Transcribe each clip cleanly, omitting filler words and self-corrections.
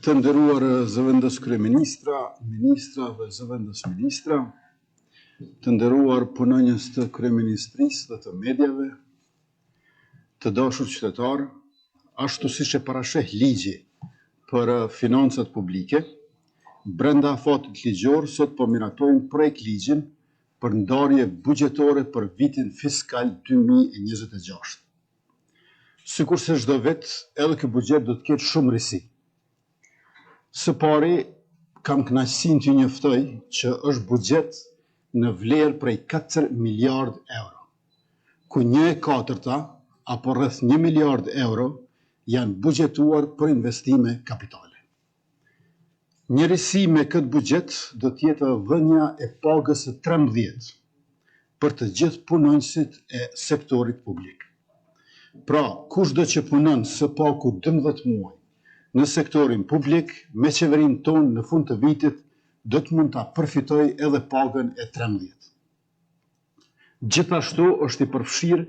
Të nderuar zëvendëskryeministra, ministra dhe zëvendësministra, të nderuar punonjës të kryeministrisë dhe të mediave, të dashur qytetarë, ashtu siç e parasheh ligji për financat publike, brenda afatit ligjor sot po miratojmë projektligjin për ndarje buxhetore për vitin fiskal 2026. Sikurse çdo vit, edhe ky buxhet do të ketë shumë risi. Së pari, kam kënaqësinë t'ju njoftoj që është buxhet në vlerë prej 4 miliardë euro, ku një e katërta apo rreth 1 miliard euro janë buxhetuar për investime kapitale. Një risi me këtë buxhet do të jetë edhe dhënia e pagës së 13 për të gjithë punonjësit e sektorit publik. Pra, kushdo që punon së paku 12 muaj në sektorin publik me qeverinë tonë në fund të vitit do të mund ta përfitojë edhe pagën e 13. Gjithashtu është i përfshirë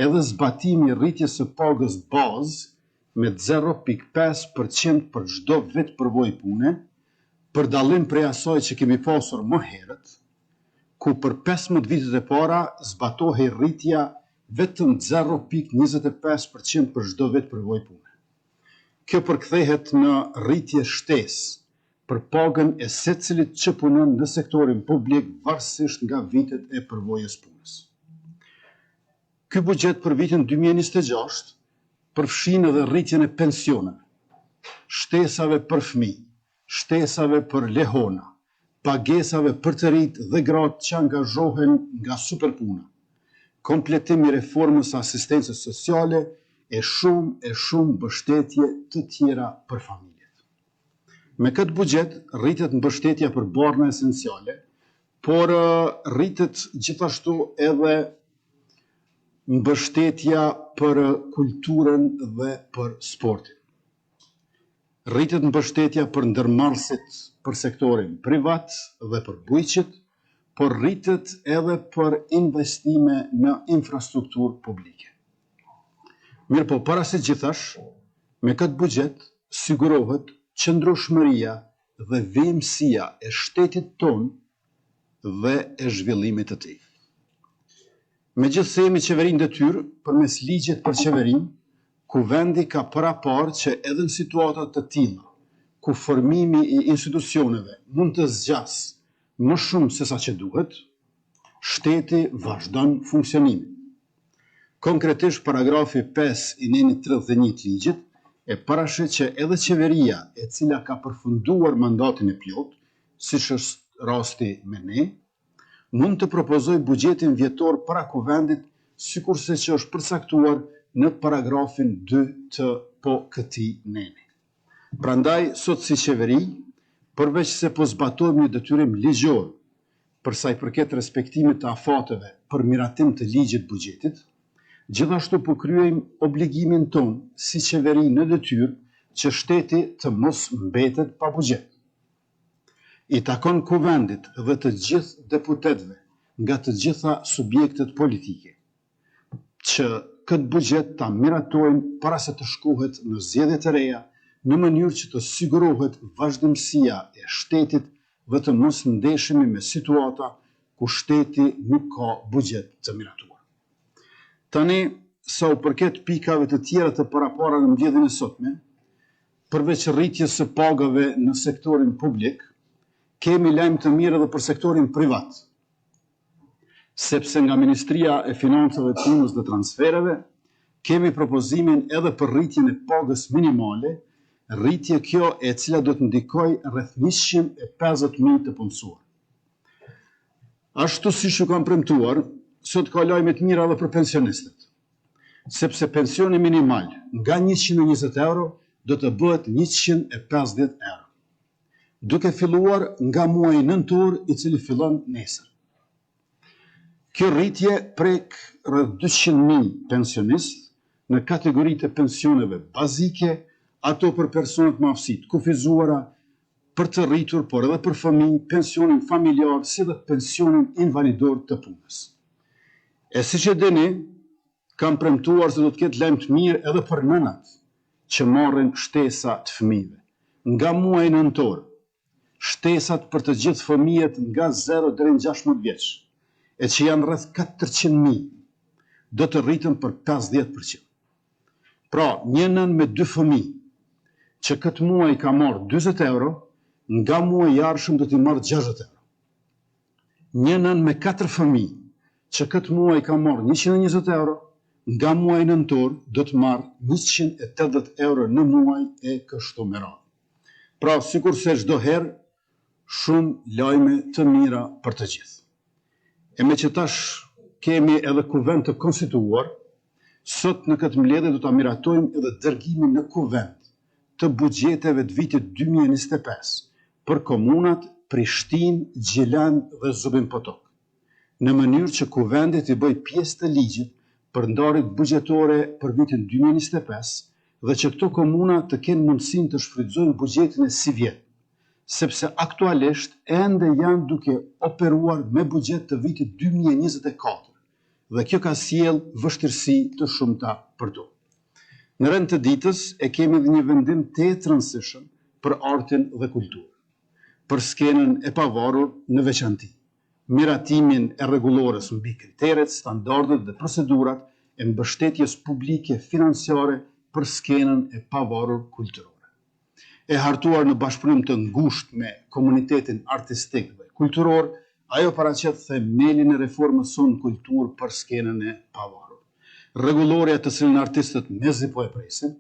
edhe zbatimi i rritjes së pagës bazë me 0.5% për çdo vit përvojë pune, për dallim prej asaj që kemi pasur më herët, ku për 15 vitet e para zbatohej rritja vetëm 0.25% për çdo vit përvojë pune. Kjo përkthehet në rritje shtesë për pagën e secilit që punon në sektorin publik varësisht nga vitet e përvojës punës. Ky buxhet për vitin 2026 përfshin edhe rritjen e pensioneve, shtesave për fëmijë, shtesave për lehona, pagesave për të rinjtë dhe gratë që angazhohen nga superpuna, kompletim i reformës së asistencës sociale e shumë e shumë mbështetje të tjera për familjet. Me këtë buxhet rritet mbështetja për barna esenciale, por rritet gjithashtu edhe mbështetja për kulturën dhe për sportin. Rritet mbështetja për ndërmarrësit për sektorin privat dhe për bujqit, por rritet edhe për investime në infrastrukturë publike. Mirëpo, para se gjithash, me këtë buxhet sigurohet qëndrueshmëria dhe vijimësia e shtetit tonë dhe e zhvillimit të tij. Megjithëse jemi qeveri në detyrë, përmes ligjit për qeverinë, Kuvendi ka paraparë që edhe në situata të tilla, ku formimi i institucioneve mund të zgjasë më shumë sesa që duhet, shteti vazhdon funksionimin. Konkretisht paragrafi 5 i nenit 31 të ligjit e parasheh që edhe qeveria e cila ka përfunduar mandatin e plotë, siç është rasti me ne, mund të propozojë buxhetin vjetor para Kuvendit sikurse që është përcaktuar në paragrafin 2 të po këtij neni. Prandaj sot si qeveri, përveç se po zbatojmë një detyrim ligjor për sa i përket respektimit të afateve për miratim të ligjit buxhetit, gjithashtu po kryejmë obligimin tonë si qeveri në detyrë që shteti të mos mbetet pa buxhet. I takon Kuvendit dhe të gjithë deputetëve nga të gjitha subjektet politike që këtë buxhet ta miratojnë para se të shkohet në zgjedhje të reja, në mënyrë që të sigurohet vazhdimësia e shtetit dhe të mos ndeshemi me situata ku shteti nuk ka buxhet të miratuar. Tani, sa u përket pikave të tjera të parapara në mbledhjen e sotme, përveç rritjes së pagave në sektorin publik, kemi lajm të mirë edhe për sektorin privat, sepse nga Ministria e Financave, Punës dhe Transfereve kemi propozimin edhe për rritjen e pagës minimale, rritje kjo e cila do të ndikojë rreth 150.000 të punësuar. Ashtu siç ju kam premtuar, sot ka lajme të mira edhe për pensionistët, sepse pensioni minimal nga 120 euro do të bëhet 150 euro, duke filluar nga muaji nëntor i cili fillon nesër. Kjo rritje prek rreth 200.000 pensionistë në kategoritë e pensioneve bazike, ato për personat me aftësi të kufizuara, për të rritur, por edhe për fëmijë, pensionin familjar si dhe pensionin invalidor të punës. E siç e dini, kam premtuar se do të ketë lajm të mirë edhe për nënat që marrin shtesa të fëmijëve. Nga muaji nëntor, shtesat për të gjithë fëmijët nga zero deri në 16 vjeç, e që janë rreth 400.000, do të rriten për 50%. Pra, një nënë me dy fëmijë, që këtë muaj ka marrë 40 euro, nga muaji i ardhshëm do t'i marrë 60 euro. Një nënë me katër fëmijë, që këtë muaj ka marrë 120 euro, nga muaji nëntor do të marrë 180 euro në muaj e kështu me radhë. Pra, sikurse çdo herë, shumë lajme të mira për të gjithë. E meqë tash kemi edhe kuvend të konstituuar, sot në këtë mbledhje do ta miratojmë edhe dërgimin në kuvend të buxheteve të vitit 2025 për komunat Prishtinë, Gjilan dhe Zubin Potok, në mënyrë që kuvendi t'i bëjë pjesë të ligjit për ndarjet buxhetore për vitin 2025 dhe që këto komuna të kenë mundësinë të shfrytëzojnë buxhetin e sivjet, sepse aktualisht ende janë duke operuar me buxhet të vitit 2024 dhe kjo ka sjellë vështirësi të shumta për to. Në rend të ditës e kemi edhe një vendim tejet të rëndësishëm për artin dhe kulturën, për skenën e pavarur në veçanti, miratimin e rregullores mbi kriteret, standardet dhe procedurat e mbështetjes publike financiare për skenën e pavarur kulturore. E hartuar në bashkëpunim të ngushtë me komunitetin artistik dhe kulturor, ajo paraqet themelin e reformës sonë në kulturë për skenën e pavarur. Rregullorja të cilën artistët mezi po e presin,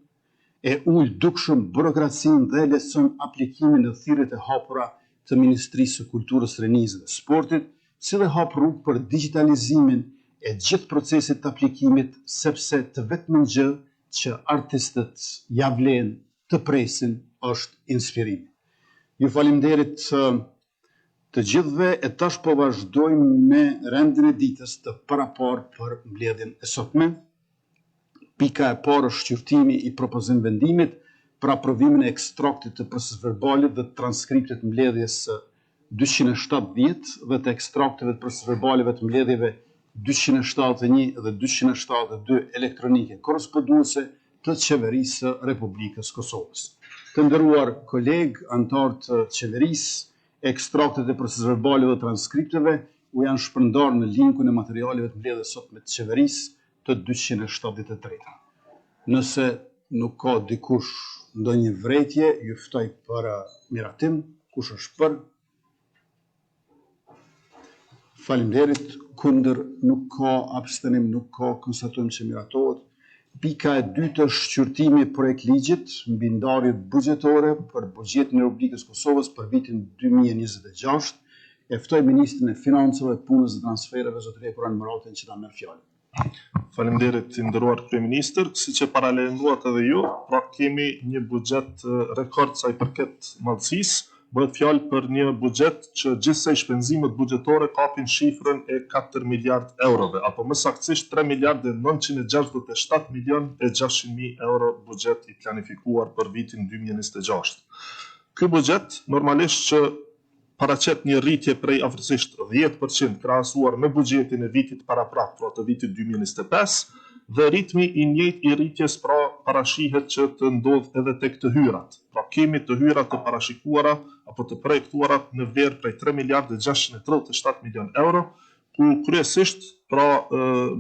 e ul dukshëm burokracinë dhe lehtëson aplikimin në thirrjet e hapura të Ministrisë së Kulturës, Rinisë dhe Sportit, si dhe hap rrugë për digjitalizimin e gjithë procesit të aplikimit, sepse të vetmen gjë që artistët ja vlen të presin është inspirimi. Ju faleminderit të gjithëve e tash po vazhdojmë me rendin e ditës të paraparë për mbledhjen e sotme. Pika e parë është shqyrtimi i propozim vendimit për aprovimin e ekstraktit të procesverbalit dhe transkriptit të mbledhjes së 270 dhe të ekstrakteve të procesverbaleve të mbledhjeve 271 dhe 272 elektronike korresponduese të Qeverisë së Republikës së Kosovës. Të nderuar kolegë, anëtarë të qeverisë, ekstraktet e procesverbaleve dhe transkripteve u janë shpërndarë në linkun e materialeve të mbledhjes sotme të qeverisë të 273. Nëse nuk ka dikush ndonjë vërejtje, ju ftoj për miratim. Kush është për? Faleminderit, kundër nuk ka, abstenim nuk ka, konstatojmë që miratohet. Pika e dytë është shqyrtimi i projektligjit mbi ndarjet buxhetore për buxhetin e Republikës së Kosovës për vitin 2026. E ftoj ministrin e Financave, Punës dhe Transfereve, zotëri Hekuran Muratin, që ta merr fjalën. Faleminderit i nderuar kryeministër, siç e paralajmëruat edhe ju, pra kemi një buxhet rekord sa i përket madhësisë, bëhet fjalë për një buxhet që gjithsej shpenzimet buxhetore kapin shifrën e 4 miliard eurove, apo më saktësisht 3 miliard e 967 milion e 600 mijë euro buxhet i planifikuar për vitin 2026. Ky buxhet normalisht që paraqet një rritje prej afërsisht 10% krahasuar me buxhetin e vitit paraprak, pra të vitit 2025, dhe ritmi i njëjtë i rritjes pra parashihet që të ndodhë edhe tek të hyrat. Pra kemi të hyra të parashikuara apo të projektuara në vlerë prej 3 miliard e 637 milion euro, ku kryesisht pra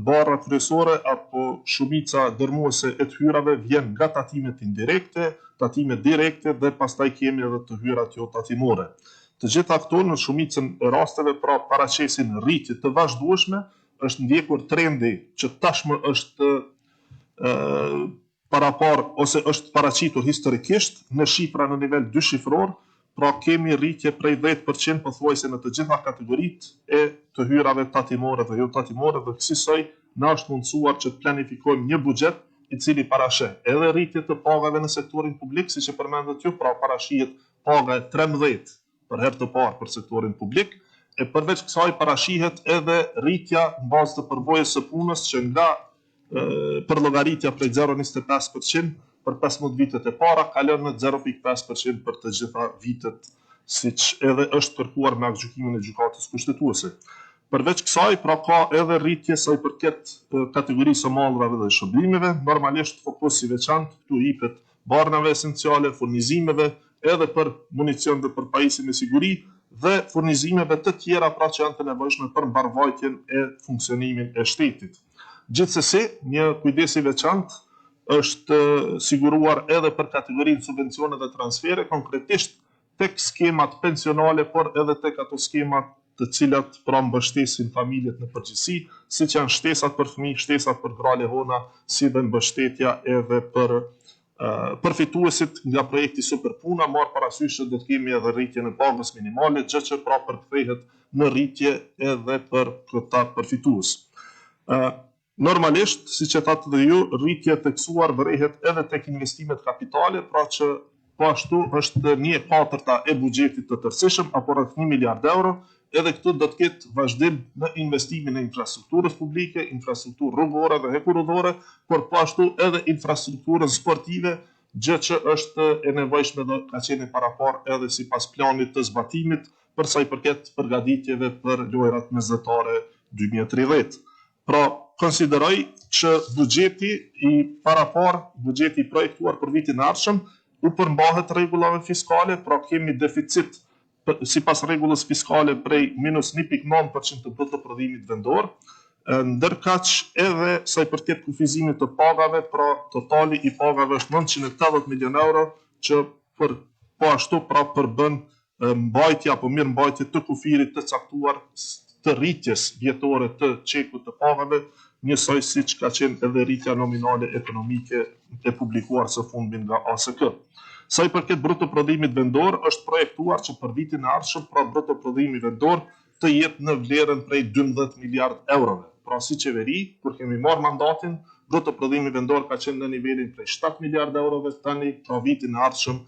barra kryesore apo shumica dërmuese e të hyrave vjen nga tatimet indirekte, tatimet direkte dhe pastaj kemi edhe të hyrat jo tatimore. Të gjitha këto në shumicën e rasteve pra paraqesin rritje të vazhdueshme, është ndjekur trendi që tashmë është paraparë ose është paraqitur historikisht në shifra në nivel dyshifror, pra kemi rritje prej 10% pothuajse në të gjitha kategoritë e të hyrave tatimore dhe jo tatimore dhe kësisoj na është mundësuar që të planifikojmë një buxhet i cili parasheh edhe rritje të pagave në sektorin publik, siç e përmendët ju, pra parashihet paga e 13 për herë të parë për sektorin publik, e përveç kësaj parashihet edhe rritja në bazë të përvojës së punës që nga përllogaritja prej 0.25% për 15 vitet e para kalon në 0.5% për të gjitha vitet siç edhe është kërkuar me aktgjykimin e Gjykatës Kushtetuese. Përveç kësaj, pra ka edhe rritje sa i përket kategorisë së mallrave dhe shërbimeve, normalisht fokus i veçantë këtu jepet barnave esenciale, furnizimeve. edhe për municion dhe për pajisje me siguri dhe furnizimeve të tjera pra që janë të nevojshme për mbarëvajtjen e funksionimin e shtetit. Gjithsesi, një kujdes i veçantë është siguruar edhe për kategorinë subvencione dhe transfere, konkretisht tek skemat pensionale, por edhe tek ato skema të cilat pra mbështesin familjet në përgjithësi, siç janë shtesat për fëmijë, shtesat për gra lehona, si dhe mbështetja edhe për përfituesit nga projekti Superpuna, marrë parasysh që do të kemi edhe rritjen e pagës minimale, gjë që pra përkthehet në rritje edhe për këta përfitues. Normalisht, siç e thatë dhe ju, rritje e theksuar vërehet edhe tek investimet kapitale, pra që po ashtu është një e katërta e buxhetit të tërësishëm, apo rreth një miliard euro, edhe këtu do të ketë vazhdim në investimin e infrastrukturës publike, infrastrukturë rrugore dhe hekurudhore, por po ashtu edhe infrastrukturën sportive, gjë që është e nevojshme dhe ka qenë e paraparë edhe sipas planit të zbatimit për sa i përket përgatitjeve për Lojërat Mesdhetare 2030. Pra, konsideroj që buxheti i paraparë, buxheti i projektuar për vitin e ardhshëm u përmbahet rregullave fiskale, pra kemi deficit sipas rregullës fiskale prej minus 1.9% të bruto prodhimit vendor, ndërkaq edhe sa i përket kufizimit të pagave, pra totali i pagave është 980 milion euro, që për po ashtu pra përbën mbajtje apo mirëmbajtje të kufirit të caktuar të rritjes vjetore të çekut të pagave, njësoj siç ka qenë edhe rritja nominale ekonomike e publikuar së fundmi nga ASK. Sa i përket bruto prodhimit vendor, është projektuar që për vitin e ardhshëm, pra bruto prodhimi vendor të jetë në vlerën prej 12 miliard eurove. Pra si qeveri, kur kemi marrë mandatin, bruto prodhimi vendor ka qenë në nivelin prej 7 miliard eurove, tani pra vitin e ardhshëm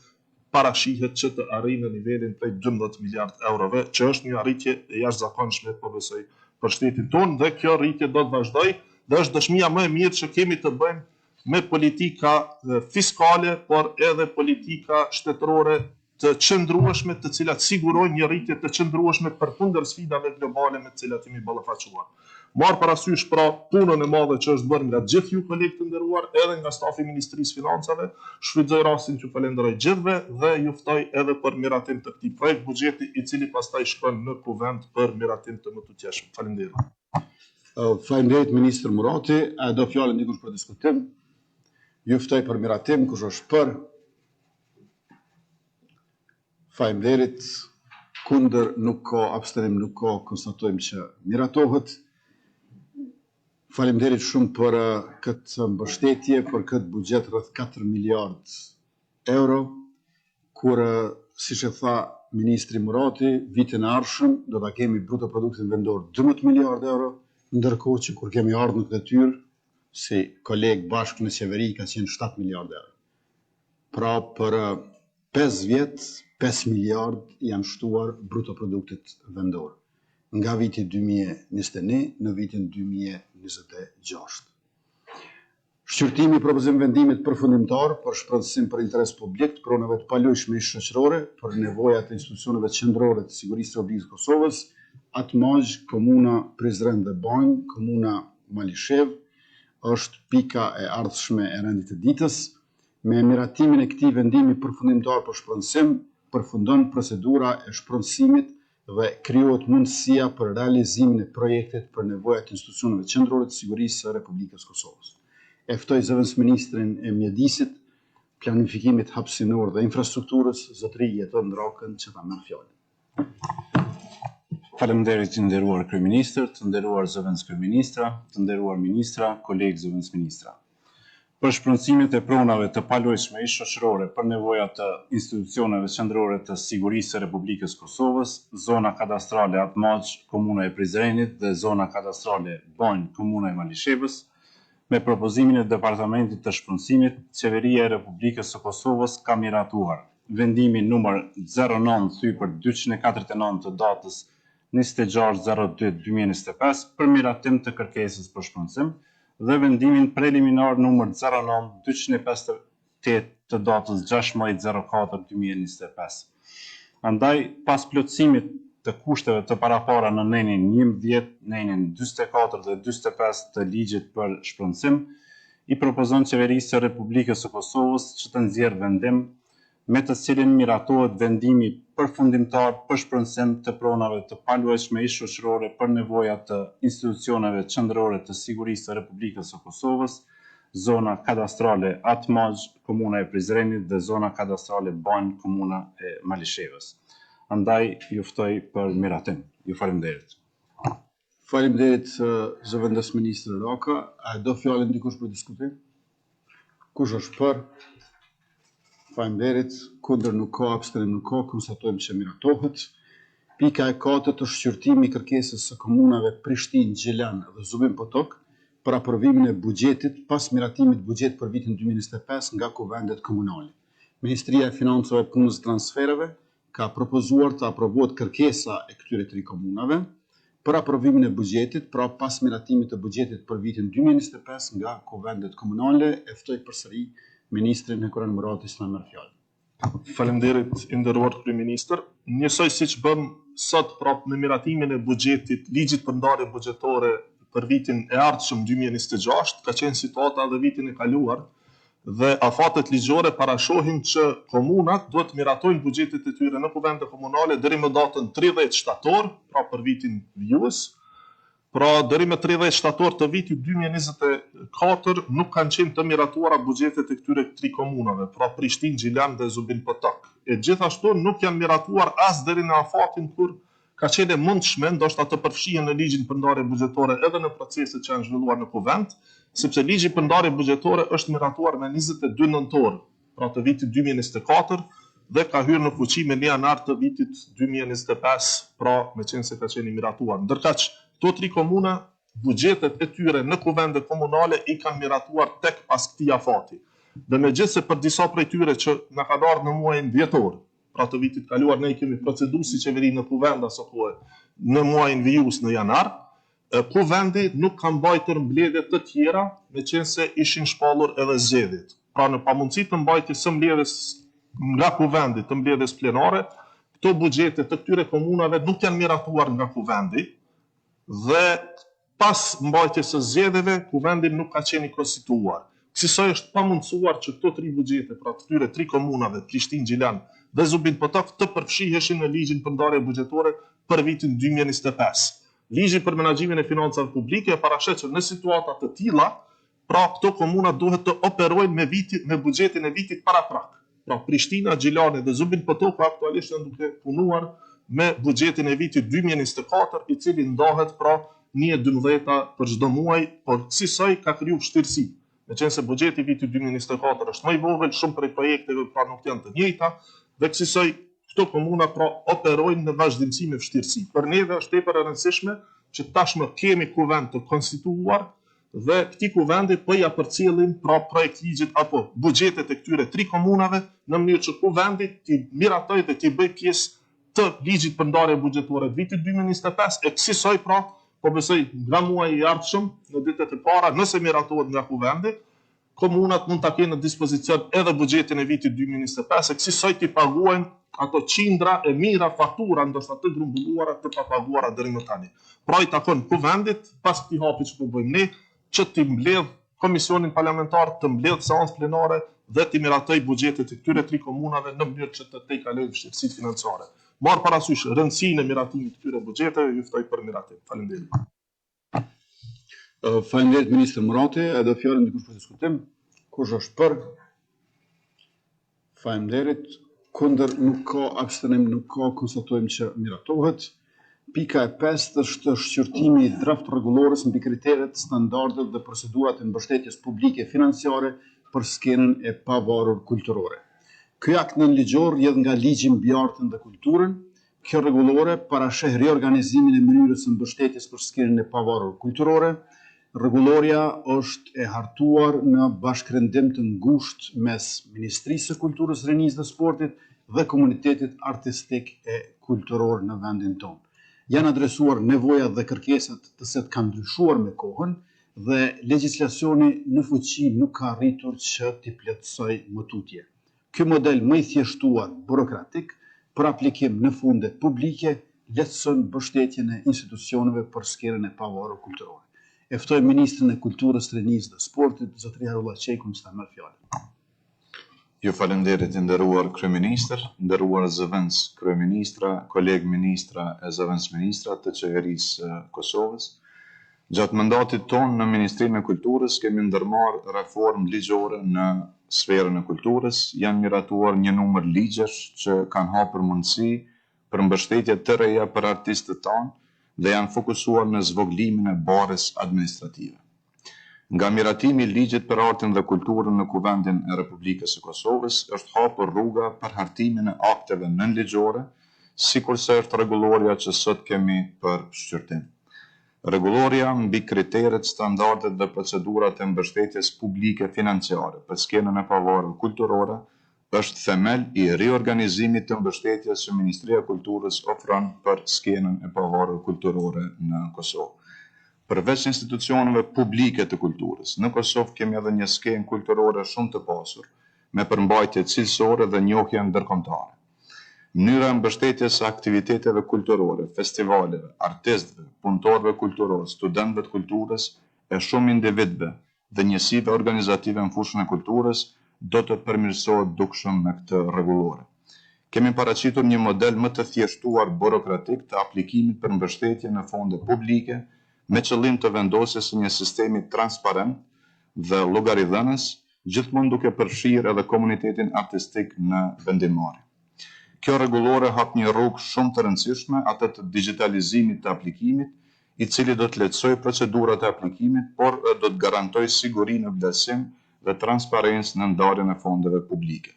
parashihet që të arrijë në nivelin prej 12 miliard eurove, që është një arritje e jashtëzakonshme, po besoj, për shtetin tonë dhe kjo rritje do të vazhdojë dhe është dëshmia më e mirë që kemi të bëjmë me politika fiskale, por edhe politika shtetërore të qëndrueshme, të cilat sigurojnë një rritje të qëndrueshme përkundër sfidave globale me të cilat jemi ballafaquar. Marrë parasysh pra punën e madhe që është bërë nga gjithë ju kolegë të nderuar, edhe nga stafi i Ministrisë së Financave, shfrytëzoj rastin t'ju falenderoj gjithëve dhe ju ftoj edhe për miratim të këtij projekt buxheti, i cili pastaj shkon në Kuvend për miratim të mëtutjeshëm. Faleminderit. Faleminderit ministër Murati, a e do fjalën dikush për diskutim? Ju ftoj për miratim, kush është për? Faleminderit. Kundër nuk ka, abstenim nuk ka, konstatojmë që miratohet. Faleminderit shumë për këtë mbështetje, për këtë buxhet rreth 4 miliard euro, kur siç e tha ministri Murati, vitin e ardhshëm do ta kemi bruto produktin vendor 12 miliard euro, ndërkohë që kur kemi ardhur në këtë detyrë si kolegë bashkë në qeveri ka qenë 7 miliard euro. Pra për 5 vjet, 5 miliard janë shtuar bruto produktit vendor nga viti 2021 në vitin 2026. Shqyrtimi i propozim vendimit përfundimtar për shpronësim për interes publik të pronave të paluajtshme ish-shoqërore për nevojat e institucioneve qendrore të sigurisë së Republikës së Kosovës, Atmagjë, Komuna Prizren dhe Banjë, Komuna Malishevë, është pika e ardhshme e rendit të ditës. Me miratimin e këtij vendimi përfundimtar për shpronësim, përfundon procedura e shpronësimit dhe krijohet mundësia për realizimin e projektit për nevojat e institucioneve qendrore të sigurisë së Republikës së Kosovës. E ftoj zëvendësministrin e Mjedisit, Planifikimit Hapësinor dhe Infrastrukturës, zotëri Jeton Drakën, që ta marrë fjalën. Faleminderit i nderuar kryeministër, të nderuar zëvendëskryeministra, të nderuar ministra, kolegë zëvendësministra. Për shpronësimet e pronave të paluajtshme ish-shoqërore për nevoja të institucioneve qendrore të sigurisë së Republikës së Kosovës, zona kadastrale Atmagjë, Komuna e Prizrenit dhe zona kadastrale Banjë, Komuna e Malishevës, me propozimin e Departamentit të Shpronësimit, Qeveria e Republikës së Kosovës ka miratuar vendimin numër 09 thyër 249 të datës 26.02 2025 për miratim të kërkesës për shpronësim dhe vendimin preliminar numër 09 258 të datës 16.04 2025. Andaj, pas plotësimit të kushteve të parapara në nenin 11, nenin 44 dhe 45 të ligjit për shpronësim, i propozon Qeverisë së Republikës së Kosovës që të nxjerrë vendim. me të cilin miratohet vendimi përfundimtar për shpronësim të pronave të paluajtshme ish-shoqërore për nevoja të institucioneve qendrore të sigurisë së Republikës së Kosovës, zona kadastrale Atmaxhë, Komuna e Prizrenit dhe zona kadastrale Banjë, Komuna e Malishevës. Andaj, ju ftoj për miratim. Ju faleminderit. Faleminderit zëvendësministër Raka. A e do fjalën dikush për diskutim? Kush është për? Faleminderit. Kundër nuk ka, abstenim nuk ka, konstatojmë që miratohet. Pika e katërt është shqyrtimi i kërkesës së komunave Prishtinë, Gjilan dhe Zubin Potok për aprovimin e buxhetit pas miratimit të buxhetit për vitin 2025 nga kuvendet komunale. Ministria e Financave, Punës dhe Transfereve ka propozuar të aprovohet kërkesa e këtyre tri komunave për aprovimin e buxhetit, pra pas miratimit të buxhetit për vitin 2025 nga kuvendet komunale, e ftoj përsëri ministrin Hekuran Murati të na marrë fjalën. Faleminderit i nderuar kryeministër. Njësoj siç bëmë sot pra me miratimin e buxhetit, ligjit për ndarje buxhetore për vitin e ardhshëm 2026, ka qenë situata edhe vitin e kaluar, dhe afatet ligjore parashohin që komunat duhet të miratojnë buxhetet e tyre në kuvende komunale deri më datën 30 shtator, pra për vitin vijues. Pra deri më 30 shtator të vitit 2024 nuk kanë qenë të miratuara buxhetet e këtyre tri komunave, pra Prishtinë, Gjilan dhe Zubin Potok. E gjithashtu nuk janë miratuar as deri në afatin kur Ka qenë e mundshme ndoshta të përfshihen në Ligjin për ndarje buxhetore edhe në proceset që janë zhvilluar në Kuvend, sepse Ligji për ndarje buxhetore është miratuar me 22 nëntor, pra të vitit 2024 dhe ka hyrë në fuqi me 1 janar të vitit 2025, pra meqenëse ka qenë i miratuar. Ndërkaq, këto tri komuna buxhetet e tyre në kuvende komunale i kanë miratuar tek pas këtij afati. Dhe megjithëse për disa prej tyre që na kanë ardhur në muajin dhjetor, pra të vitit kaluar ne i kemi procedu si qeveri në kuvend aso kohe në muajin vijues në janar, kuvendi nuk ka mbajtur mbledhje të tjera, meqenëse ishin shpallur edhe zgjedhjet. Pra në pamundësi të mbajtjes së mbledhjes nga kuvendi të mbledhjes plenare, këto buxhete të këtyre komunave nuk janë miratuar nga kuvendi dhe Pas mbajtjes së zgjedhjeve, Kuvendi nuk ka qenë i konstituuar. Kësisoj është pamundësuar që këto tri buxhete, pra këtyre tri komunave, Prishtinë, Gjilan dhe Zubin Potok, të përfshiheshin në Ligjin për ndarje buxhetore për vitin 2025. Ligji për menaxhimin e financave publike e parasheh që në situata të tilla, Pra këto komuna duhet të operojnë me viti, me buxhetin e vitit paraprak. Pra Prishtina, Gjilani dhe Zubin Potoku aktualisht janë duke punuar me buxhetin e vitit 2024, i cili ndahet pra 1/12 për çdo muaj, por kësisoj ka kriju vështirësi. Meqenëse buxheti i vitit 2024 është më i vogël, shumë prej projekteve pra nuk janë të njëjta dhe kësisoj këto komuna pra operojnë në vazhdimësi me vështirësi. Për neve është tepër e rëndësishme që tashmë kemi kuvend të konstituuar, dhe këtij kuvendi po ia përcjellim pra projektligjet apo buxhetet e këtyre tri komunave në mënyrë që kuvendi t'i miratojë dhe t'i bëjë pjesë të ligjit për ndarje buxhetore të vitit 2025 e kësisoj pra po besoj nga muaji i ardhshëm në ditët e para nëse miratohet nga kuvendi komunat mund ta kenë në dispozicion edhe buxhetin e vitit 2025 e kësisoj t'i paguajnë ato qindra e mijëra fatura ndoshta të grumbulluara të papaguara deri më tani. Pra i takon kuvendit pas këtij hapi që po bëjmë ne që t'i mbledh komisionin parlamentar, të mbledh seancë plenare dhe t'i miratojë buxhetet e këtyre tri komunave në mënyrë që të tejkalojnë vështirësitë financiare. Marrë parasysh rëndësinë e miratimit të këtyre buxheteve, ju ftoj për miratim. Faleminderit. Faleminderit ministër Murati, e do fjalën dikush për diskutim? Kush është për? Faleminderit. Kundër nuk ka, abstenim nuk ka, konstatojmë që miratohet. Pika e pestë është shqyrtimi i draft rregullores mbi kriteret, standardet dhe procedurat e mbështetjes publike financiare për skenën e pavarur kulturore. Ky akt nënligjor rrjedh nga ligji mbi artin dhe kulturën, Kjo rregullore parasheh riorganizimin e mënyrës së mbështetjes për skenën e pavarur kulturore. Rregullorja është e hartuar në bashkërendim të ngushtë mes Ministrisë së Kulturës, Rinisë dhe Sportit dhe komunitetit artistik e kulturor në vendin tonë. Janë adresuar nevojat dhe kërkesat të cilat kanë ndryshuar me kohën dhe legjislacioni në fuqi nuk ka arritur që t'i plotësojë më tutje. Ky model më i thjeshtuar burokratik për aplikim në fonde publike lehtëson mbështetjen e institucioneve për skenën e pavarur kulturore. E ftoj ministrin e Kulturës, Rinisë dhe Sportit, zotëri Hajrullah Çekun që ta marrë fjalën. Ju faleminderit i nderuar kryeministër, nderuar zëvendëskryeministra, kolegë ministra e zëvendësministra të Qeverisë së Kosovës. Gjatë mandatit tonë në Ministrinë e Kulturës kemi ndërmarrë reformë ligjore në sferën e kulturës, janë miratuar një numër ligjesh që kanë hapur mundësi për mbështetje të reja për artistët tanë dhe janë fokusuar në zvogëlimin e barrës administrative. Nga miratimi i Ligjit për Artin dhe Kulturën në Kuvendin e Republikës së Kosovës është hapur rruga për hartimin e akteve nënligjore, sikurse është rregullorja që sot kemi për shqyrtim. Rregullorja mbi kriteret, standardet dhe procedurat e mbështetjes publike financiare për skenën e pavarur kulturore është themel i riorganizimit të mbështetjes që Ministria e Kulturës ofron për skenën e pavarur kulturore në Kosovë. Përveç institucioneve publike të kulturës, në Kosovë kemi edhe një skenë kulturore shumë të pasur, me përmbajtje cilësore dhe njohje ndërkombëtare. Mënyra e mbështetjes së aktiviteteve kulturore, festivaleve, artistëve, punëtorëve kulturorë, studentëve të kulturës e shumë individëve dhe njësive organizative në fushën e kulturës do të përmirësohet dukshëm me këtë rregullore. Kemi paraqitur një model më të thjeshtuar burokratik të aplikimit për mbështetje në fonde publike me qëllim të vendosjes së një sistemi transparent dhe llogaridhënës, gjithmonë duke përfshirë edhe komunitetin artistik në vendimmarrje. Kjo rregullore hap një rrugë shumë të rëndësishme, atë të digjitalizimit të aplikimit, i cili do të lehtësojë procedurat e aplikimit, por edhe do të garantojë siguri në vlerësim dhe transparencë në ndarjen e fondeve publike.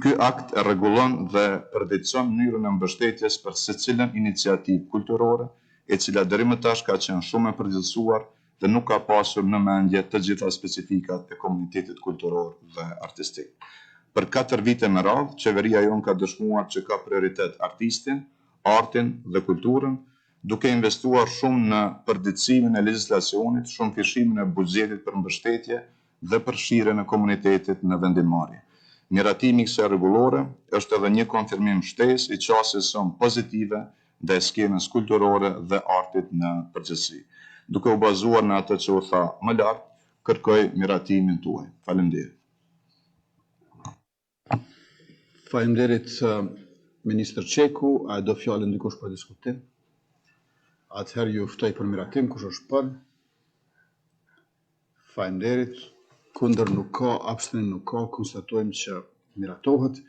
Ky akt rregullon dhe përditëson mënyrën e mbështetjes për secilën iniciativë kulturore, e cila deri më tash ka qenë shumë e përgjithësuar dhe nuk ka pasur në mendje të gjitha specifikat e komunitetit kulturor dhe artistik. Për katër vite me radhë, qeveria jonë ka dëshmuar që ka prioritet artistin, artin dhe kulturën, duke investuar shumë në përditësimin e legjislacionit, shumëfishimin e buxhetit për mbështetje dhe përfshirjen e komunitetit në vendimmarrje. Miratimi i kësaj rregullore është edhe një konfirmim shtesë i qasjes sonë pozitive ndaj skenës kulturore dhe artit në përgjithësi. Duke u bazuar në atë që u tha më lart, kërkoj miratimin tuaj. Faleminderit. Faleminderit ministër Çeku, a e do fjalën dikush për diskutim? Atëherë ju ftoj për miratim, kush është për? Faleminderit. Kundër nuk ka, abstenim nuk ka, konstatojmë që miratohet.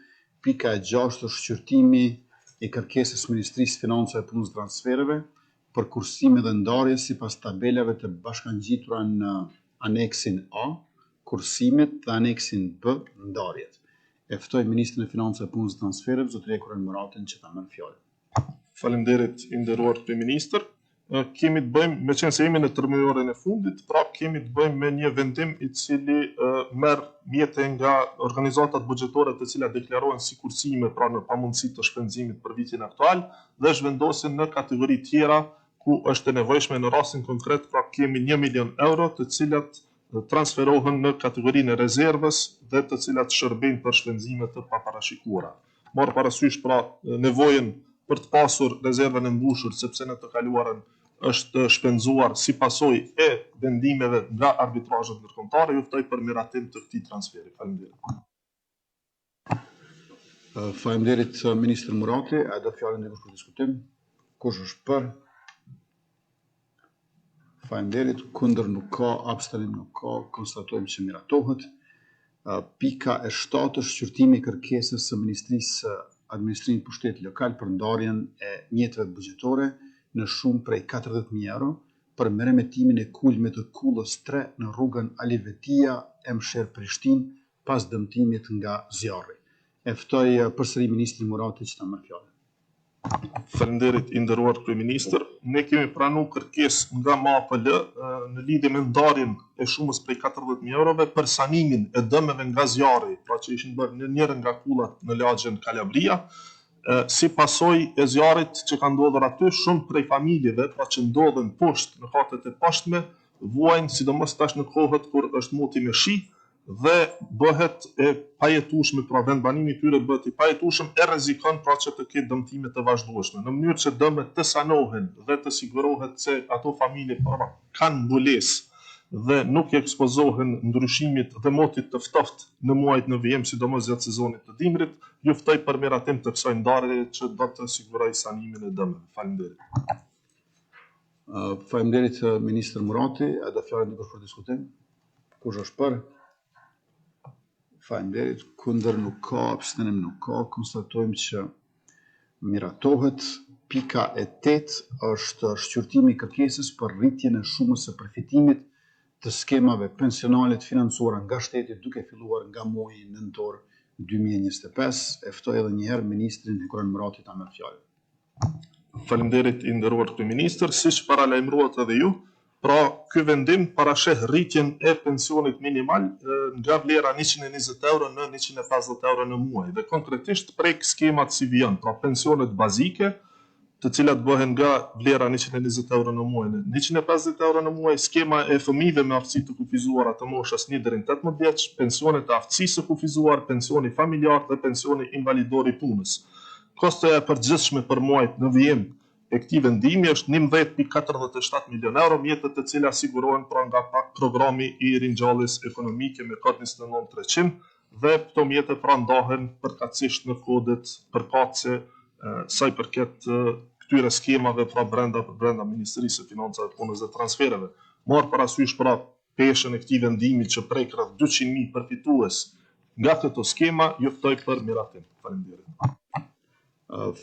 Pika e gjashtë është shqyrtimi i kërkesës Ministrisë së Financave, Punës dhe Transfereve për kursime dhe ndarje sipas tabelave të bashkangjitura në aneksin A, kursimet dhe aneksin B, ndarjet. E ftoj ministrin e Financave, Punës dhe Transfereve, zotëri Hekuran Muratin që ta marrë fjalën. Faleminderit i nderuar kryeministër. Kemi të bëjmë, meqenëse jemi në tremujorin e fundit, pra kemi të bëjmë me një vendim i cili merr mjete nga organizatat buxhetore të cilat deklarohen si kursime, pra në pamundësi të shpenzimit për vitin aktual dhe zhvendosen në kategori tjera ku është e nevojshme në rastin konkret, pra kemi 1 milion euro të cilat transferohen në kategorinë e rezervës dhe të cilat shërbejnë për shpenzime të paparashikuara. Marrë parasysh pra nevojën për të pasur rezervën e mbushur, sepse në të kaluarën është shpenzuar si pasojë e vendimeve nga arbitrazhet ndërkombëtare, ju ftoj për miratim të këtij transferi. Faleminderit. Faleminderit ministër Murati, a e do fjalën dikush për diskutim? Kush është për? Faleminderit, kundër nuk ka, abstenim nuk ka, konstatojmë që miratohet. Pika e shtatë është shqyrtimi i kërkesës së Ministrisë së Administrimit të Pushtetit Lokal për ndarjen e mjeteve buxhetore në shumë prej 40.000 euro për meremetimin e kulmit të kullës 3 në rrugën Ali Vetia, Emsher Prishtinë, pas dëmtimit nga zjarri. E ftoj përsëri ministrin Murati që ta marrë fjalën. Faleminderit i nderuar kryeministër. Ne kemi pranu kërkesë nga MAPL në lidhje me ndarjen e shumës prej 40.000 eurove për sanimin e dëmeve nga zjarri, pra që ishin bërë në njërën nga kullat në lagjen Kalabria. Si pasojë e zjarrit që ka ndodhur aty, shumë prej familjeve, pra që ndodhen poshtë në katet e poshtme, vuajnë sidomos tash në kohët kur është moti me shi, dhe bëhet e pajetueshme, pra vendbanimi i tyre bëhet i pajetueshëm e rrezikon pra që të ketë dëmtime të vazhdueshme. Në mënyrë që dëmet të sanohen dhe të sigurohet se ato familje pra kanë mbulesë. dhe nuk i ekspozohen ndryshimit dhe motit të ftohtë në muajt në vijim, sidomos gjatë sezonit të dimrit, ju ftoj për miratim të kësaj ndarjeje që do të sigurojë sanimin e dëmeve. Faleminderit. Faleminderit ministër Murati, a do fjalën dikush për diskutim? Kush është për? Faleminderit. Kundër nuk ka, abstenim nuk ka. Konstatojmë që miratohet. Pika e 8 është shqyrtimi i kërkesës për rritjen e shumës së përfitimit të skemave pensionale të financuara nga shteti duke filluar nga muaji nëntor 2025. E ftoj edhe një herë ministrin Hekuran Murati ta marrë fjalën. Faleminderit i nderuar kryeministër, siç paralajmëruat edhe ju, pra ky vendim parasheh rritjen e pensionit minimal nga vlera 120 euro në 150 euro në muaj dhe konkretisht prek skemat si vijon, pra pensionet bazike, të cilat bëhen nga vlera 120 euro në muaj në 150 euro në muaj, skema e fëmijëve me aftësi të kufizuara të moshës 1 deri në 18 vjeç, pensionet e aftësisë së kufizuar, pensioni familjar dhe pensioni invalidor i punës. Kostoja e përgjithshme për muajt në vijim e këtij vendimi është 11.47 milionë euro, mjete të cilat sigurohen pra nga programi i ringjalljes ekonomike me kod 29300 dhe këto mjete pra ndahen përkatësisht në kodet përkatëse sa i përket këtyre skemave pra brenda brenda Ministrisë së Financave, Punës dhe Transfereve. Marrë parasysh pra peshën e këtij vendimi që prek rreth 200.000 përfitues nga këto skema, ju ftoj për miratim. Faleminderit.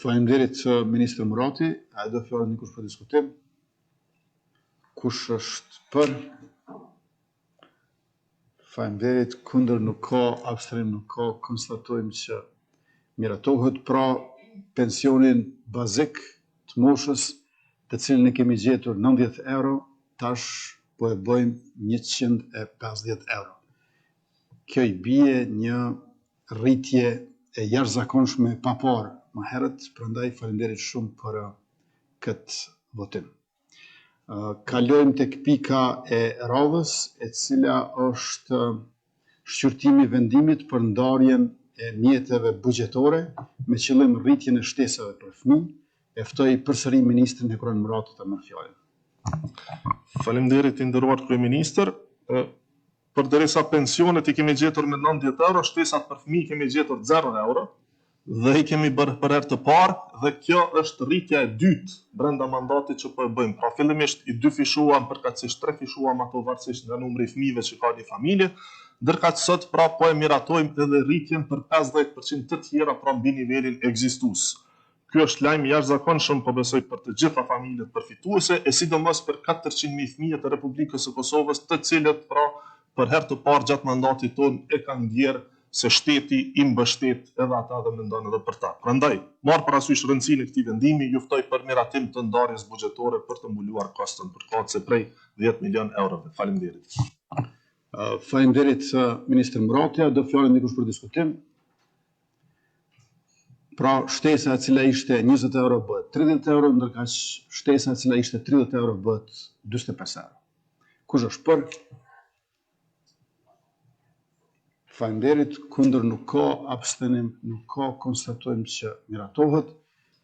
Faleminderit ministër Murati. A e do fjalën dikush për diskutim? Kush është për? Faleminderit, kundër nuk ka, abstenim nuk ka, konstatojmë që miratohet pra pensionin bazik të moshës, të cilin e kemi gjetur 90 euro, tash po e bëjmë 150 euro. Kjo i bie një rritje e jashtëzakonshme e paparë më herët, prandaj faleminderit shumë për këtë votim. Kalojmë tek pika e radhës, e cila është shqyrtimi i vendimit për ndarjen e mjeteve buxhetore me qëllim rritjen e shtesave për fëmijë. E ftoj përsëri ministrin Hekuran Murati ta marrë fjalën. Faleminderit i nderuar kryeministër. Përderisa pensionet i kemi gjetur me 90 euro, shtesat për fëmijë i kemi gjetur 0 euro dhe i kemi bërë për herë të parë dhe kjo është rritja e dytë brenda mandatit që po e bëjmë. Pra fillimisht i dyfishuam, përkatësisht trefishuam ato varësisht nga numri i fëmijëve që ka një familje, ndërkaq sot pra po e miratojmë edhe rritjen për 50% të tjera pra mbi nivelin ekzistues. Ky është lajm i jashtëzakonshëm, po besoj për të gjitha familjet përfituese, e sidomos për 400.000 fëmijët e Republikës së Kosovës, të cilët pra për herë të parë gjatë mandatit tonë e kanë ndjerë se shteti i mbështet edhe ata dhe mendon edhe për ta. Prandaj, marrë parasysh rëndësinë e këtij vendimi, ju ftoj për miratim të ndarjes buxhetore për të mbuluar koston përkatëse prej 10 milion eurove. Faleminderit. Faleminderit ministër Murati, a do fjalën dikush për diskutim? Pra shtesa e cila ishte 20 euro bëhet 30 euro, ndërkaq shtesa e cila ishte 30 euro bëhet 45 euro. Kush është për? Faleminderit, kundër nuk ka, abstenim nuk ka, konstatojmë që miratohet.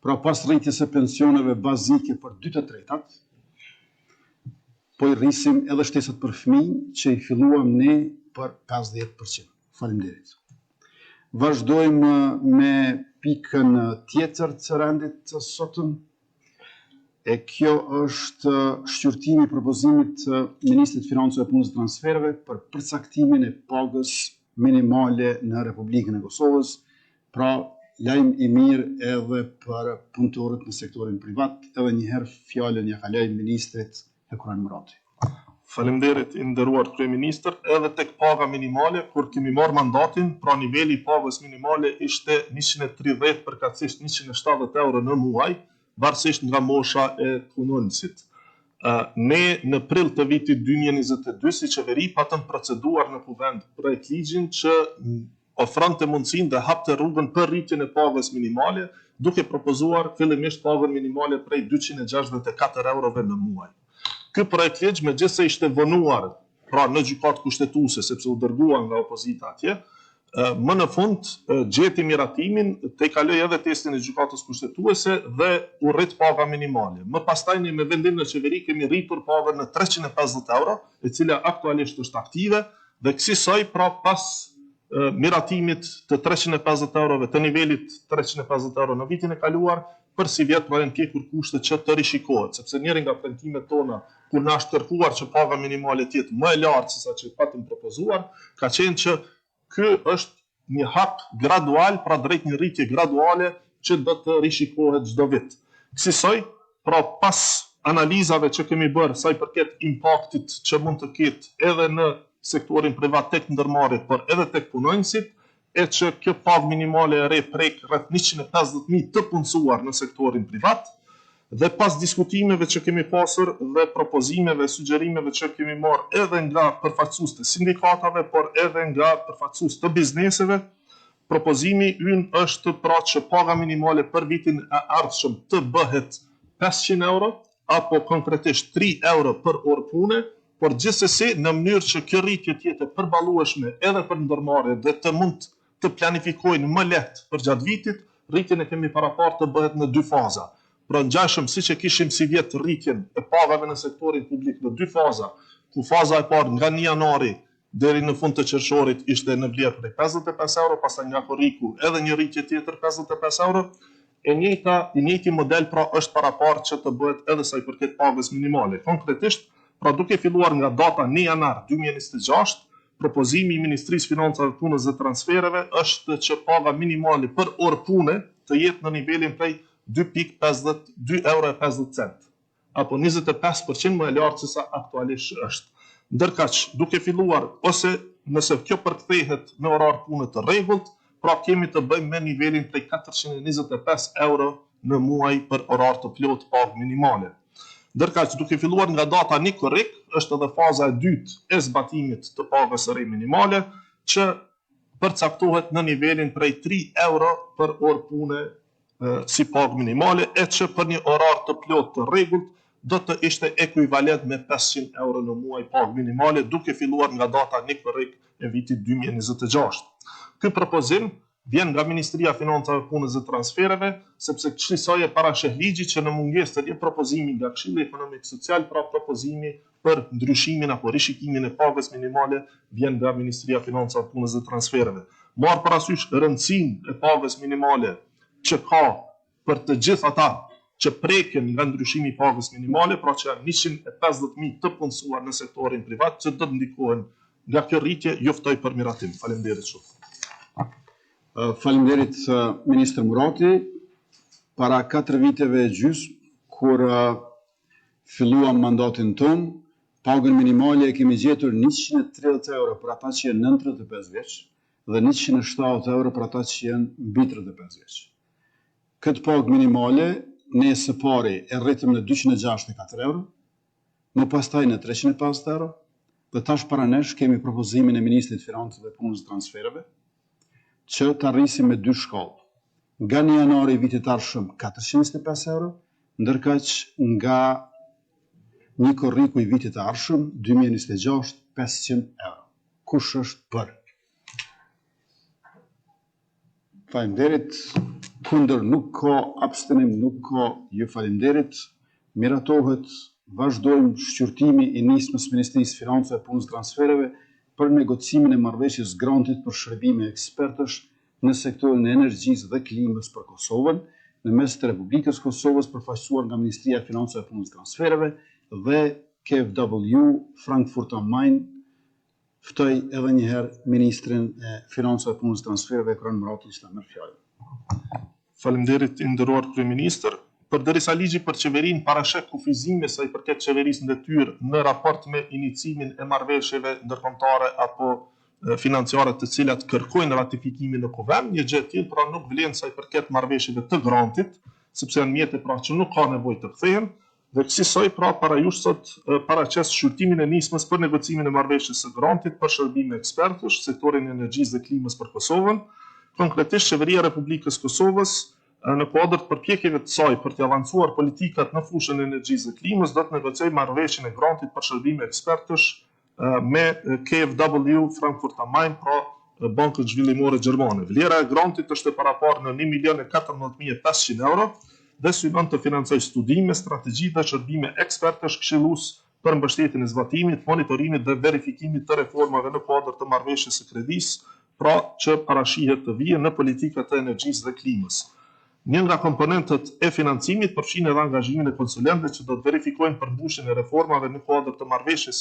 Pra pas rritjes së pensioneve bazike për 2 të tretat, po i rrisim edhe shtesat për fëmijë që i filluam ne për 50%. Faleminderit. Vazhdojmë me pikën tjetër të rendit të sotëm. E kjo është shqyrtimi i propozimit të Ministrit të Financave, Punës dhe Transfereve për përcaktimin e pagës minimale në Republikën e Kosovës. Pra, lajm i mirë edhe për punëtorët në sektorin privat. Edhe një herë fjalën ia kaloj ministrit Hekuran Murati. Faleminderit i nderuar kryeministër, edhe tek paga minimale kur kemi marrë mandatin, pra niveli i pagës minimale ishte 130 përkatësisht 170 euro në muaj, varësisht nga mosha e punonjësit. Ne në prill të vitit 2022 si qeveri patëm proceduar në kuvend projektligjin që ofronte mundësinë dhe hapte rrugën për rritjen e pagës minimale, duke propozuar fillimisht pagën minimale prej 264 eurove në muaj. Ky projektligj megjithëse ishte vonuar pra në gjykatë kushtetuese sepse u dërgua nga opozita atje, Më në fund gjeti miratimin, tejkaloi edhe testin e Gjykatës Kushtetuese dhe u rrit paga minimale. Më pastaj ne me vendim në qeveri kemi rritur pagën në 350 euro, e cila aktualisht është aktive dhe kësisoj pra pas miratimit të 350 eurove të nivelit 350 euro në vitin e kaluar, për sivjet pra janë pjekur kushtet që të rishikohet, sepse njëri nga premtimet tona kur na është kërkuar që paga minimale të jetë më e lartë se sa që patëm propozuar, ka qenë që ky është një hap gradual, pra drejt një rritje graduale që do të rishikohet çdo vit. Kësisoj, pra pas analizave që kemi bërë sa i përket impaktit që mund të ketë edhe në sektorin privat tek ndërmarrjet, por edhe tek punonjësit, e që kjo pagë minimale e re prek rreth 150.000 të punësuar në sektorin privat, dhe pas diskutimeve që kemi pasur dhe propozimeve, sugjerimeve që kemi marrë edhe nga përfaqësues të sindikatave, por edhe nga përfaqësues të bizneseve, propozimi ynë është pra që paga minimale për vitin e ardhshëm të bëhet 500 euro, apo konkretisht 3 euro për orë pune, por gjithsesi në mënyrë që kjo rritje të jetë e përballueshme edhe për ndërmarrjet dhe të mund të planifikojnë më lehtë përgjatë vitit, rritjen e kemi paraparë të bëhet në dy faza. Pra ngjashëm siç e kishim sivjet rritjen e pagave në sektorin publik në dy faza, ku faza e parë nga 1 janari deri në fund të qershorit ishte në vlerë prej 55 euro, pastaj nga korriku edhe një rritje tjetër 55 euro, e njëjta, i njëjti model pra është paraparë që të bëhet edhe sa i përket pagës minimale. Konkretisht, pra duke filluar nga data 1 janar 2026, propozimi i Ministrisë Financave, Punës dhe Transfereve është që paga minimale për orë pune të jetë në nivelin prej 2.52 euro e 50 cent, apo 25% më e lartë se sa aktualisht është. Ndërkaq, duke filluar ose nëse kjo përkthehet në orar pune të rregullt, pra kemi të bëjmë me nivelin prej 425 euro në muaj për orar të plotë pagë minimale. Ndërkaq, duke filluar nga data 1 korrik, është edhe faza e dytë e zbatimit të pagës së re minimale, që përcaktohet në nivelin prej 3 euro për orë pune si pagë minimale, e që për një orar të plotë të rregullt do të ishte ekuivalent me 500 euro në muaj pagë minimale, duke filluar nga data 1 korrik e vitit 2026. Ky propozim vjen nga Ministria e Financave, Punës dhe Transfereve, sepse kësisoj e parasheh ligji që në mungesë të një propozimi nga Këshilli Ekonomik Social, pra propozimi për ndryshimin apo rishikimin e pagës minimale vjen nga Ministria e Financave, Punës dhe Transfereve. Marrë parasysh rëndësinë e pagës minimale që ka për të gjithë ata që preken nga ndryshimi i pagës minimale, pra që janë 150.000 të punësuar në sektorin privat që do të ndikohen nga kjo rritje, ju ftoj për miratim. Faleminderit shumë. Faleminderit Ministër Murati. Para 4 viteve e gjysmë, kur filluam mandatin tonë, pagën minimale e kemi gjetur 130 euro për ata që janë nën 35 vjeç dhe 170 euro për ata që janë mbi 35 vjeç. Këtë pagë minimale ne së pari e rritëm në 264 euro, më pastaj në 350 euro, dhe tash para nesh kemi propozimin e Ministrit të Financave dhe Punës dhe Transfereve, që ta rrisim me dy shkallë. Nga 1 janari i vitit të ardhshëm 425 euro, ndërkaq nga një korriku i vitit të ardhshëm 2026 500 euro. Kush është për? Faleminderit. Kundër nuk ka, abstenim nuk ka. Ju faleminderit. Miratohet. Vazhdojmë shqyrtimi i nismës Ministrisë së Financave, Punës dhe Transfereve për negocimin e marrëveshjes grantit për shërbime ekspertësh në sektorin e energjisë dhe klimës për Kosovën, në mes të Republikës së Kosovës përfaqësuar nga Ministria e Financave, Punës dhe Transfereve dhe KfW Frankfurt am Main Ftoj edhe një herë ministrin e Financave, Punës dhe Transfereve, Hekuran Murati, që ta merr fjalën. Faleminderit i nderuar kryeministër. Përderisa ligji për qeverinë parasheh kufizime sa i përket qeverisë në detyrë në raport me inicimin e marrëveshjeve ndërkombëtare apo financiare të cilat kërkojnë ratifikimin në Kuvend, një gjë e tillë pra nuk vlen sa i përket marrëveshjeve të grantit, sepse janë mjete pra që nuk ka nevojë të kthehen, Dhe kësisoj pra para jush sot paraqes shqyrtimin e nismës për negocimin e marrëveshjes së grantit për shërbime ekspertësh, sektorin e energjisë dhe klimës për Kosovën. Konkretisht Qeveria e Republikës së Kosovës në kuadër të përpjekjeve të saj për të avancuar politikat në fushën e energjisë dhe klimës do të negociojë marrëveshjen e grantit për shërbime ekspertësh me KfW Frankfurt am Main, pra Bankën Zhvillimore Gjermane. Vlera e grantit është e paraparë në 1 milion e 14.500 euro dhe synon të financojë studime, strategji dhe shërbime ekspertësh këshillues për mbështetjen e zbatimit, monitorimit dhe verifikimit të reformave në kuadër të marrëveshjes së kredisë, pra që parashihet të vijë në politika të energjisë dhe klimës. Një nga komponentët e financimit përfshin edhe angazhimin e konsulentëve që do të verifikojnë përmbushjen e reformave në kuadër të marrëveshjes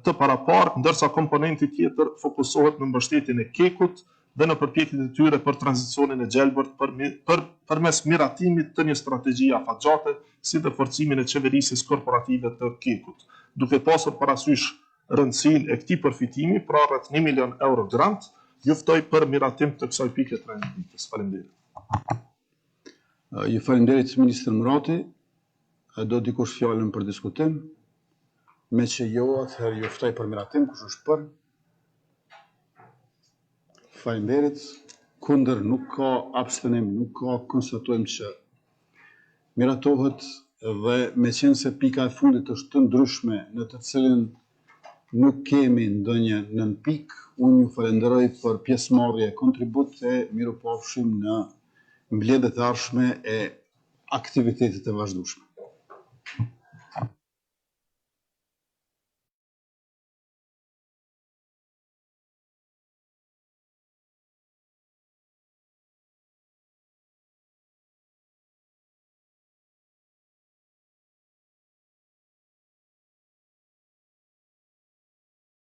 të paraparë, ndërsa komponenti tjetër fokusohet në mbështetjen e KEK-ut dhe në përpjekjet e tyre për tranzicionin e gjelbërt për, për, përmes miratimit të një strategjie afatgjate, si dhe forcimin e qeverisjes korporative të KEK-ut. Duke pasur parasysh rëndësinë e këtij përfitimi, pra rreth 1 milion euro grant, ju ftoj për miratim të kësaj pike të rendit ditës. Faleminderit. Ju faleminderit ministër Murati. A do dikush fjalën për diskutim? Meqë jo, atëherë ju ftoj për miratim, kush është për? Faleminderit. Kundër nuk ka, abstenim nuk ka, konstatojmë që miratohet dhe meqenëse pika e fundit është të ndryshme në të cilin nuk kemi ndonjë nënpikë, unë ju falenderoj për pjesëmarrje e kontribut e mirupafshim në mbledhjet e ardhshme e aktivitetet e vazhdueshme.